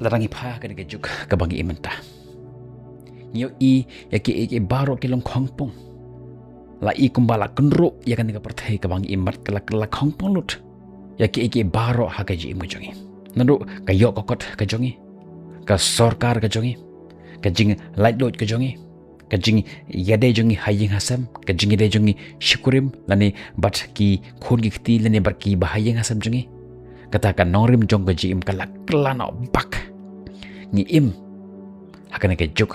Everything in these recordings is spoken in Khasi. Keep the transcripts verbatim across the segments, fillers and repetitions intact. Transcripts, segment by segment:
Lada ngi pha ha kane ka juk kaba ngi im mynta, ngi ïohi ïa kiei kiei baroh ki long khongpong. La i kumba la kynrup ïa kane ka pyrthei kaba ngi im, bad ka la, la khongpong lut ïa kiei kiei baroh ha ka jingim ka jong ngi. Naduh ka ïoh ka kot ka jong ngi, ka sorkar ka jong ngi, ka jinglaitluid ka jong ngi, ka jingïadei jong ngi ha ïing ha sem, ka jingïadei jong ngi shi kurim lane bad ki khun ki kti lane bad kiba ha ïing ha sem jong ngi. Kata ka nongrim jong ka jingim ka la kylla noh bak. Ngi im ha kane ka juk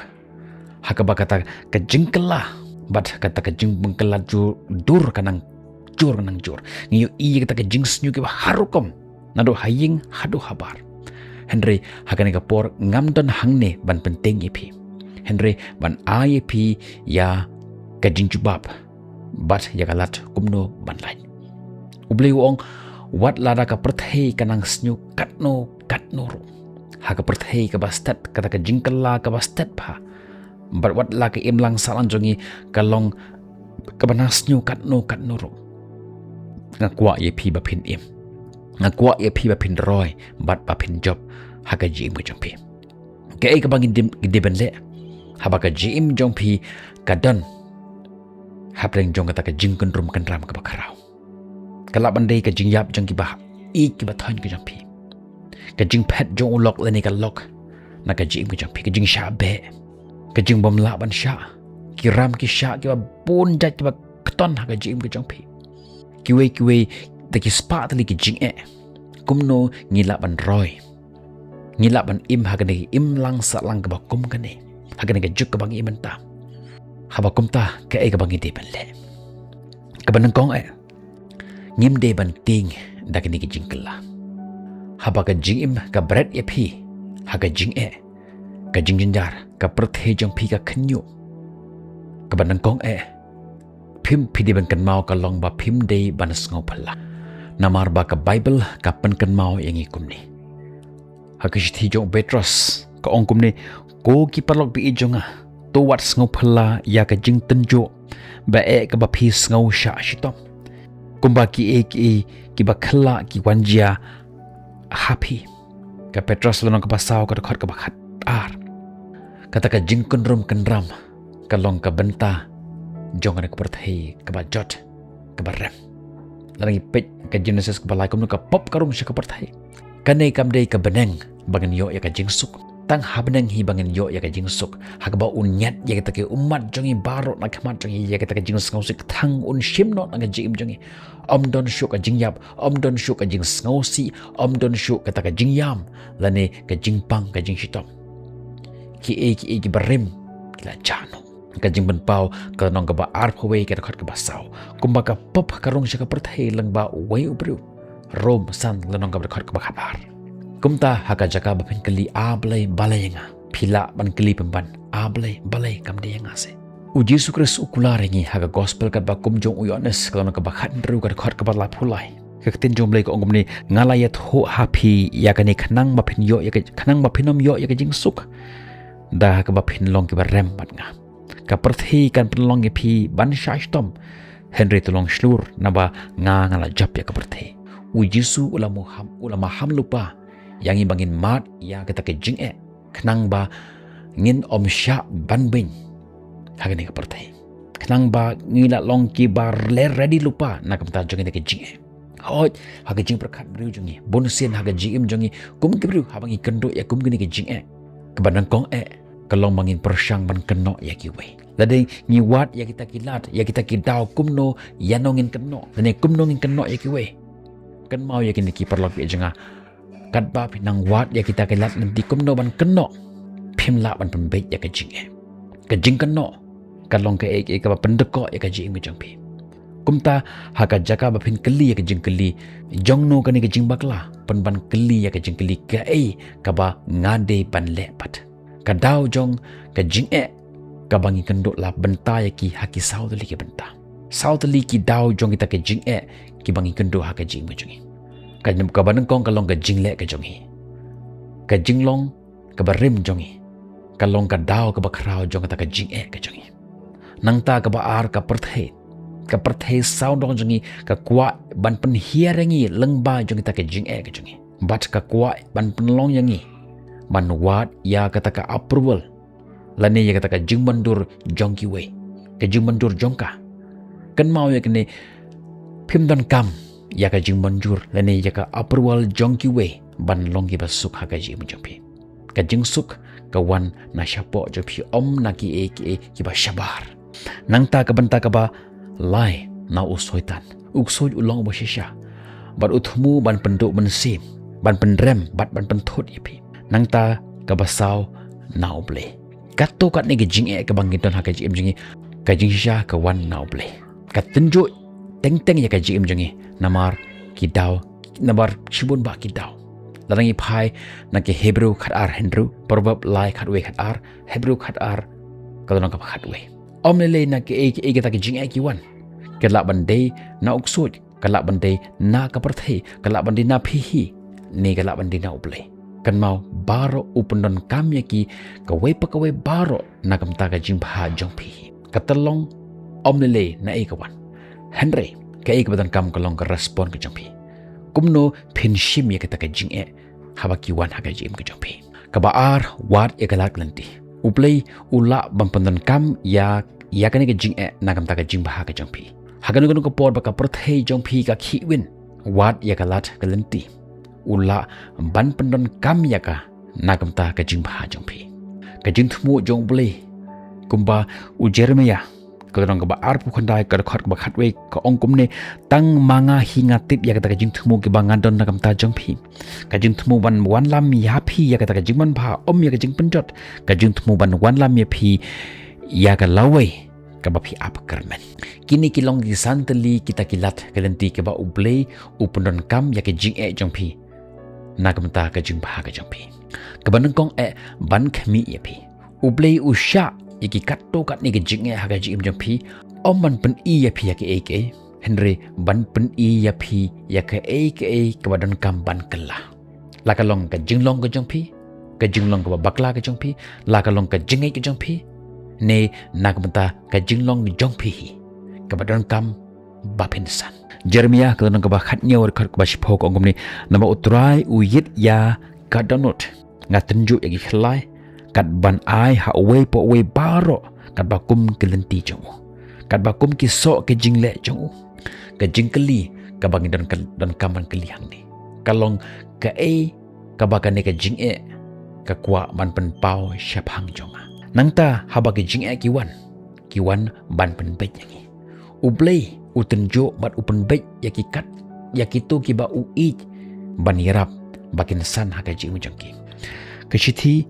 ha kaba kata ka jingkylla bad kata ka jingpynkylla jur, dur ka nang jur, ka nang jur. Ngi ïohi ïa kata ka jingsniew kiba har rukom, naduh ha ïing haduh habar. Hynrei ha kane ka por ngam don hangne ban pyntieng ïa phi, hynrei ban ai ïa phi ïa ka jingjubab bad ïa ka lad kumno ban lait. U Blei u ong, wat lada ka pyrthei ka nang sniew katno katno ruh, ha ka pyrthei kaba stet, kata ka jingkylla kaba stet bha, bad wat la ka imlang sahlang jong ngi ka long kaba nang sniew katno katno ruh, nga kwah ïa phi ba phin im. Nga kwah ïa phi ba phin roi bad ba phin jop ha ka jingim ka jong phi. Kaei kaba ngi dei, ngi dei ban leh haba ka jingim jong phi ka don hapdeng jong kata ka jingkynrum kynram kaba khraw? Ka lah ban dei ka jingïap jong kiba ïeit kiba thoiñ ka jong phi, ka jingphet jong u lok lane ka lok na ka jingim ka jong phi, ka jingshah beh, ka jingbym lah ban shah, ki ram ki shah kiba bun jait kiba kton ha ka jingim ka jong phi. Kiwei kiwei da ki spah tylli ki jingeh. Kumno ngi lah ban roi, ngi lah ban im ha kane ka imlang sahlang kaba kum kane ha kane ka juk kaba ngi im mynta? Haba kumta, kaei kaba ngi dei ban leh? Kaba nyngkong eh, ngim dei ban tieng da kane ka jingkylla. Haba ka jingim ka bret ïa phi ha ka jingeh, ka jingjynjar, ka pyrthei jong phi ka khynñiuh, kaba nyngkong eh, phim, phi dei ban kynmaw ka long ba phim dei ban sngewphylla. Namar ba ka Baibl ka pynkynmaw ïa ngi kumne ha ka shithi jong u Petros, ka ong kumne, ko ki paralok ba ïeit jong nga, to wat sngewphylla ïa ka jingtynjuh ba eh kaba phi sngew shah shitom, kumba kiei kiei kiba khlak ki wan jia ha phi. Ka Petros lynnong kaba saw, ka dkhot kaba khatar. Kata ka jingkynrum kynram ka long ka bynta jong kane ka pyrthei kaba jot, kaba rem. Lada ngi peit ka Genesis kaba lai, kumno ka pop ka rung sha ka pyrthei. Kane kam dei ka bneng ba ngin ïoh ïa ka jingsuk. Tang ha bneng hi ba ngin ïoh ïa ka jingsuk, ha kaba un ñiad ïa kita ki ummat jong ngi baroh na khmat jong ngi, ïa kita ki jingsngewsih, tang un shim noh na ka jingim jong ngi. Ym don shuh ka jingïap, ym don shuh ka jingsngewsih, ym don shuh kata ka jingïam lane ka jingpang, ka jingshitom. Kiei kiei kiba rim ki la jah noh. Ka Jingpynpaw ka lynnong kaba arphew wei, ka dkhot kaba saw, kumba ka pop ka rung sha ka pyrthei lyngba uwei u briew. Rom san, lynnong kaba, dkhot kaba khatar. Kumta ha ka jaka ba phin kylli, A Blei, balei ïa nga, phi lah ban kylli pynban, A Blei, balei kam dei ïa nga seh? U Jisu Khrist u kular ïa ngi ha ka Gospel katba kum jong u Ïoannis, ka lynnong kaba khathynriew, ka dkhot kaba laiphew lai. Ka ktien jong U Blei ka ong kumne, nga la ïathuh ha phi ïa kane khnang ba phin ïoh ïa ka, khnang ba phin ym ïoh ïa ka jingsuk, da kaba phin long kiba rem bad nga. Ka pyrthei kan pynlong ïa phi ban shah shitom, hynrei to long shlur, naba nga, nga la jop ïa ka pyrthei. U Jisu u la maham, u la maham lypa ïa ngi ba ngin mad ïa kata ka jingeh, khnang ba ngin ym shah ban beiñ ha kane ka pyrthei, khnang ba ngi la long kiba re-, ready lypa na ka bynta jong kane ka jingeh. Hooid, ha ka jingpyrkhat briew jong ngi, bunsien ha ka jingim jong ngi kum ki briew, haba ngi kynduh ïa kum kine ki jingeh, kaba nyngkong eh ka long ba ngin pyrshang ban kynnoh ïa kiwei. Lada ngi wad ïa kita ki lad, ïa kita ki daw, kumno ïano ngin kynnoh, lane kumno ngin kynnoh ïa kiwei? Kynmaw ïa kine ki paralok ba ïeit jong nga, katba phi nang wad ïa kita ki lad lynti kumno ban kynnoh, phim lah ban pynbeit ïa ka jingeh. Ka jingkynnoh ka long kaei kaei kaba pyndkoh ïa ka jingim ka jong phi. Kumta ha ka jaka ba phin kylli ïa ka jingkylli, jongno kane ka jingbakla, pynban kylli ïa ka jingkylli, kaei kaba nga dei ban leh pat? Ka daw jong ka jingeh kaba ngi kynduh, la bynta ïa ki ha ki saw tylli ki bynta. Saw tylli ki daw jong kita ka jingeh kiba ngi kynduh ha ka jingim ka jong ngi. Ka, kaba nyngkong ka long ka jingleh ka jong ngi. Ka jinglong kaba rim jong ngi ka long ka daw kaba khraw jong kata ka jingeh ka jong ngi. Nangta kaba ar, ka pyrthei. Ka pyrthei sawdong jong ngi ka kwah ban pynhiar ïa ngi lyngba jong kata ka jingeh ka jong ngi, bad ka kwah ban pynlong ïa ngi ban wad ïa kata ka approval lane ïa kata ka jingmynjur jong kiwei, ka jingmynjur jong ka. Kynmaw ïa kane, phim donkam ïa ka jingmynjur lane ïa ka approval jong kiwei ban long kiba suk ha ka jingim jong phi. Ka jingsuk ka wan na shapoh jong phi, ym na kiei kiei kiba shabar. Nangta ka bynta kaba lai, na u Soitan, u ksuid u long uba shisha bad u thmu ban pynduh mynsiem, ban pynrem bad ban pynthut ïa phi. Nangta kaba saw, na U Blei. Katto katne ka jingeh kaba ngi don ha ka jingim jong ngi, ka jingshisha ka wan na U Blei. Ka tynjuh teng teng ïa ka jingim jong ngi namar ki daw, namar shibun bah ki daw. Lada ngi phai na ki Hebru khatar hynriew, Proverb lai khatwei khatar, Hebru khatar, ka lynnong kaba khatwei. Ym lei lei na kiei kiei kata ka jingeh ki wan. Ka lah ban dei na u ksuid, ka lah ban dei na ka pyrthei, ka lah ban dei na phi hi, ne ka lah ban dei na U Blei. Kynmaw, baroh u pyndonkam ïa ki, kawei pa kawei baroh na ka bynta ka jingbha jong phi hi. Kata long, ym lei lei na ei ka wan. Hynrei kaei kaba donkam ka long ka respond ka jong phi. Kumno phin shim ïa kata ka jingeh haba ki wan ha ka jingim ka jong phi. Kaba ar, wad ïa ka lad ka lynti. U Blei u lah ban pyndonkam ïa, ïa kane ka jingeh na ka bynta ka jingbha ka jong phi. Ha kano kano ka por ba ka pyrthei jong phi ka khih win, wad ïa ka lad ka lynti. U lah ban pyndonkam ïa ka na ka bynta ka jingbha jong phi. Ka jingthmu jong U Blei, kumba u Jeremiah, ka lynnong kaba arphew khyndai, ka dkhot kaba khatwei, ka ong kumne: Tang ma nga hi nga tip ïa kata ka jingthmu kaba nga don na ka bynta jong phi. Ka jingthmu ban wanlam ïa phi ïa kata ka jingmanbha, ym ïa ka jingpynjot. Ka jingthmu ban wanlam ïa phi ïa ka lawei kaba phi ap kyrmen. Kine ki long ki san tylli kita ki lad ka lynti kaba U Blei u pyndonkam ïa ka jingeh jong phi na ka bynta ka jingbha ka jong phi. Kaba nyngkong eh, ban khmih ïa phi. U Blei u shah ïa ki katto katne ka jingeh ha ka jingim jong phi, ym ban pyni ïa phi ïa kiei kiei, hynrei ban pyni ïa phi ïa kiei kiei kaba donkam ban kylla. La ka long ka jinglong ka jong phi, ka jinglong kaba bakla ka jong phi, la ka long ka jingngeit ka jong phi, ne na ka bynta ka jinglong jong phi hi, kaba donkam ba phin san. Jeremiah ka lynnong kaba khathynñiew, dkhot kaba shiphew, ka ong kumne: Naba U Trai u ïit ïa ka dohnud. Nga tynjuh ïa ki khyllai, kat ban ai ha uwei pa uwei baroh katba kum ki lynti jong u, katba kum ki soh ki jingleh jong u. Ka jingkylli kaba ngi don, donkam ban kylli hangne, ka long, kaei kaba kane ka jingeh ka kwah ban pynpaw shaphang jong nga? Nangta haba ki jingeh ki wan, ki wan ban pynbeit ïa ngi. U Blei u tynjuh bad u pynbeit ïa ki kat, ïa kito kiba u ïeit ban ïarap ba kin san ha ka jingim jong ki. Ka shithi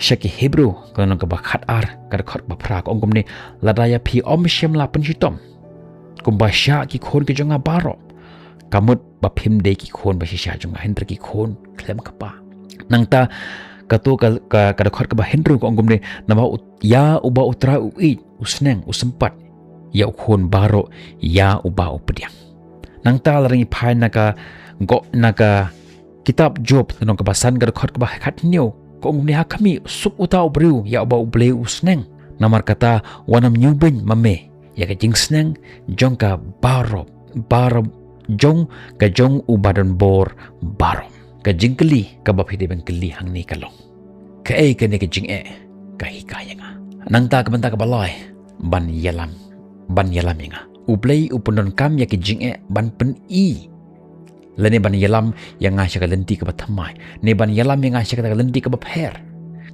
sha ki Hebru, ka lynnong kaba khatar, ka dkhot ba phra, ka ong kumne: Lada ïa phi ym shym la pynshitom kumba shah ki khun ki jong nga baroh, ka mut ba phim dei ki khun ba shisha jong nga, hynrei ki khun khlem kpa. Nangta kato ka, ka, ka dkhot kaba hynriew, ka ong kumne: Naba u, ïa uba U Trai u ïeit u sneng, u sympat ïa u khun baroh ïa uba u pdiang. Nangta lada ngi phai na ka, go, na ka kitab Job, lynnong kaba san, ka dkhot kaba khathynñiew, ka ong kumne: Ha khmih, suk uta u briew ïa uba U Blei u sneng. Namar kata, wat nym ñiewbeiñ ma me ïa ka jingsneng jong ka baroh, baroh, jong ka jong uba don bor baroh. Ka jingkylli kaba phi dei ban kylli hangne ka long: Kaei kane ka jingeh ka hikai ïa nga? Nangta ka bynta kaba lai, ban ïalam, ban ïalam ïa nga. U Blei u pyndonkam ïa ka jingeh ban pyni lane ban ïalam ïa nga sha ka lynti kaba thymmai, ne ban ïalam ïa nga sha kata ka lynti kaba pher.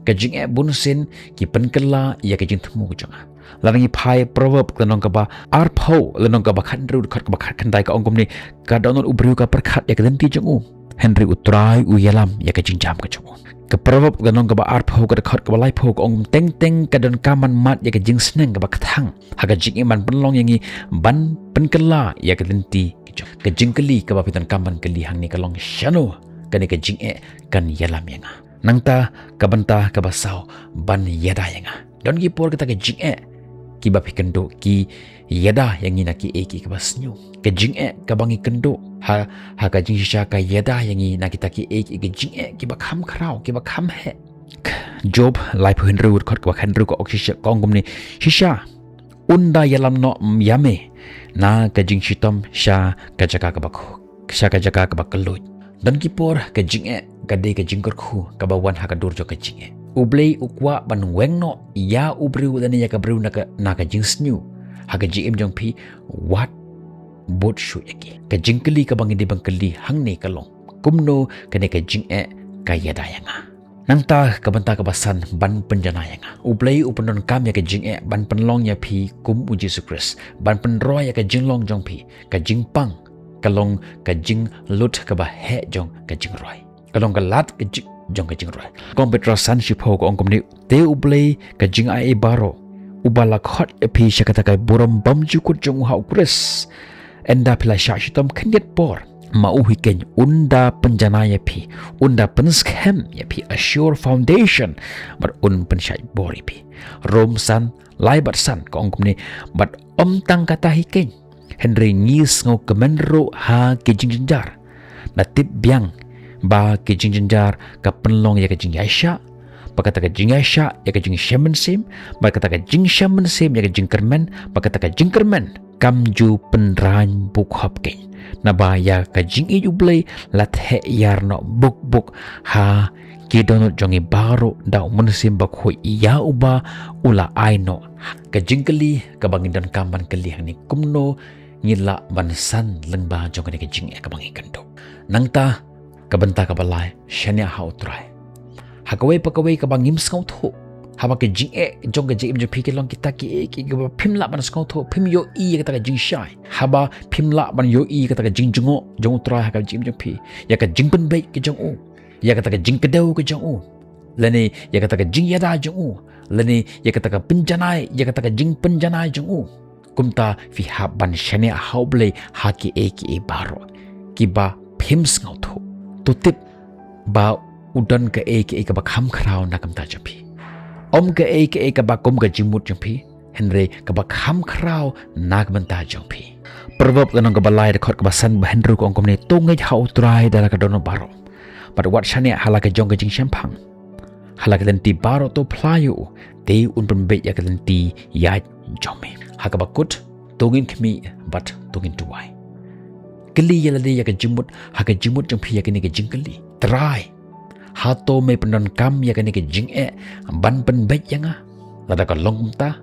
Ka jingeh bunsien ki pynkylla ïa ka jingthmu ka jong nga. Lada ngi phai Proverb, ka lynnong kaba arphew, lynnong kaba khathynriew, dkhot kaba khatkhyndai, ka ong kumne: Ka dohnud u briew ka pyrkhat ïa ka lynti jong u, hynrei U Trai u ïalam ïa ka jingjam ka jong u. Ka Proverb, ka lynnong kaba arphew, ka dkhot kaba laiphew, ka ong: Teng teng ka donkam ban mad ïa ka jingsneng kaba kthang ha ka jingim ban pynlong ïa ngi ban pynkylla ïa ka lynti ka jong. Ka jingkylli kaba phi donkam ban kylli hangne ka long: Shano kane ka jingeh kan ïalam ïa nga? Nangta ka bynta kaba saw, ban ïada ïa nga. Don ki por kita ki jingeh kiba phi kynduh ki ïada ïa ngi na kiei kiei kiba sniew. Ka jingeh kaba ngi kynduh ha, ha ka jingshisha ka ïada ïa ngi na kita kiei kiei ki jingeh kiba kham khraw, kiba kham heh. Job laiphew hynriew, dkhot kaba khathynriew, ka ong shisha, ka ong kumne: Shisha un da ïalam noh ïa me na ka jingshitom sha ka jaka kaba khuid, sha ka jaka kaba kylluid. Don ki por ka jingeh ka dei ka jingkyrkhu kaba wan ha ka dur jong ka jingeh. U Blei u kwah ban weng noh ïa u briew lane ïa ka briew na ka, na ka jingsniew ha ka jingim jong phi, wat bud shuh ïa ki. Ka jingkylli kaba ngi dei ban kylli hangne ka long, kumno kane ka jingeh ka ïada ïa nga? Nangta ka bynta kaba san ban pynjanai ïa nga. U Blei u pyndonkam ïa ka jingeh ban pynlong ïa phi kum u Jisu Khrist, ban pynroi ïa ka jinglong jong phi. Ka jingpang ka long ka jinglut kaba heh jong ka jingroi. Ka long ka lad ka jing, jong ka jingroi. Kong Petros san shiphew ka ong kumne, te U Blei ka jingai baroh, uba la khot ïa phi sha kata ka burom bymjukut jong u ha u Khrist, ynda phi la shah shitom khyndiat por, ma u hi keiñ un da pynjanai ïa phi, un da pynskhem ïa phi, a sure foundation, bad un pynshait bor ïa phi. Rom san, lai bad san ka ong kumne, bad ym tang kata hi keiñ, hynrei ngi sngewkmen ruh ha ki jingjynjar. Da tip biang ba ki jingjynjar ka pynlong ïa ka jingïaishah, bad kata ka jingïaishah ïa ka jingshem mynsiem, bad kata ka jingshem mynsiem ïa ka jingkyrmen, bad kata ka jingkyrmen kam ju pynraiñ bukhop keiñ. Naba ïa ka jingïeit U Blei la theh ïar noh buk buk ha ki dohnud jong ngi baroh da U Mynsiem Bakhuid ïa uba u la ai noh. Ka jingkylli kaba ngi donkam ban kylli hangne, kumno ngi lah ban san lyngba jong kane ka jingeh kaba ngi kynduh? Nangta ka bynta kaba lai, shaniah ha U Trai. Ha kawei pa kawei kaba ngim sngewthuh, haba ka jingeh jong ka jingim jong phi ki long kita kiei kiei kiba phim lah ban sngewthuh, phim ïohi ïa kata ka jingshai. Haba phim lah ban ïohi ïa kata ka jingjngoh jong U Trai ha ka jingim jong phi, ïa ka jingpynbeit ka jong u, ïa kata ka jingkdew ka jong u, lane ïa kata ka jingïada jong u, lane ïa kata ka pynjanai, ïa kata ka jingpynjanai jong u. Kumta phi hap ban shaniah ha U Blei ha kiei kiei baroh kiba phim sngewthuh. To tip ba u don kaei kaei kaba kham khraw na ka bynta jong phi. Ym kaei kaei kaba kum ka jingmut jong phi, hynrei kaba kham khraw na ka bynta jong phi. Proverb lynnong kaba lai, dkhot kaba san bad hynriew ka ong kumne, to ngeit ha U Trai da la ka dohnud baroh, bad wat shaniah ha la ka jong ka jingshemphang. Ha la ka lynti baroh to phla ïa u, te un pynbeit ïa ka lynti ïaid jong me. Ha kaba kut, to ngin khmih bad to ngin duwai. Kylli ïa lade ïa ka jingmut, ha ka jingmut jong phi ïa kane ka jingkylli. Trai, hato me pyndonkam ïa kane ka jingeh ban pynbeit ïa nga? Lada ka long kumta,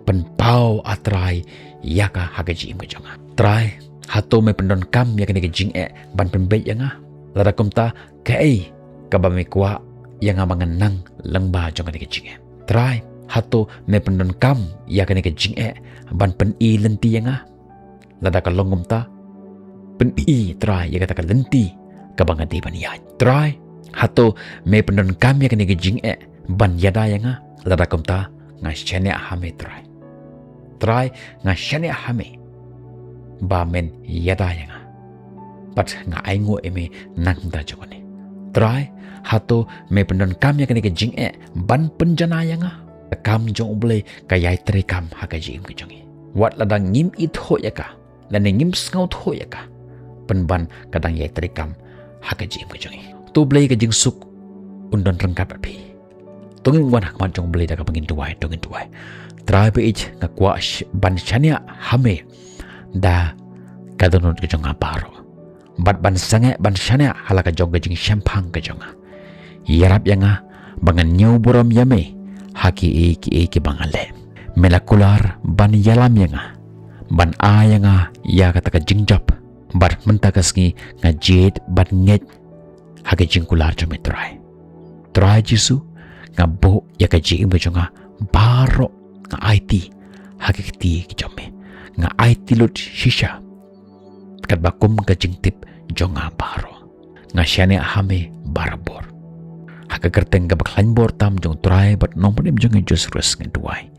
pynpaw, A Trai, ïa ka ha ka jingim ka jong nga. Trai, hato me pyndonkam ïa kane ka jingeh ban pynbeit ïa nga? Lada kumta, kaei kaba me kwah ïa nga ba ngan nang lyngba jong kane ka jingeh? Trai, hato me pyndonkam ïa kane ka jingeh ban pyni lynti ïa nga? Lada ka long kumta, pyni, Trai, ïa kata ka lynti kaba nga dei ban ïaid. Trai, hato me pyndonkam ïa kane ka jingeh ban ïada ïa nga? Lada kumta, nga shaniah ha me, Trai. Trai, nga shaniah ha me ba men ïada ïa nga, bad nga ainguh ïa me na ka bynta jong kane. Trai, hato me pyndonkam ïa kane ka jingeh ban pynjanai ïa nga? Ka kam jong U Blei ka ïai treikam ha ka jingim ka jong ngi. Wat lada ngim ithuh ïa ka, lane ngim sngewthuh ïa ka, pynban ka dang ïai treikam ha ka jingim ka jong ngi. To U Blei ka jingsuk un don ryngkat bad phi. To ngin wan ha khmat jong U Blei da kaba ngin duwai, to ngin duwai. Trai baieit, nga kwah sh-, ban shaniah ha me da ka dohnud ka jong nga baroh, bad ban sangeh ban shaniah ha la ka jong ka jingshemphang ka jong nga. Ïarap ïa nga ba ngan ñiew burom ïa me ha kiei kiei kiba nga leh. Me la kular ban ïalam ïa nga, ban ai ïa nga ïa kata ka jingjop, bad mynta ka sngi nga jied ban ngeit ha ka jingkular jong me, Trai. Trai Jisu, nga buh ïa ka jingim ka jong nga baroh, nga aiti ha ki kti ki jong me. Nga aiti lut shisha katba kum ka jingtip jong nga baroh. Nga shaniah ha me barabor. Ha ka kyrteng kaba khlaiñ bor tam jong U Trai bad Nongpynim jong ngi Jisu Khrist ngan duwai.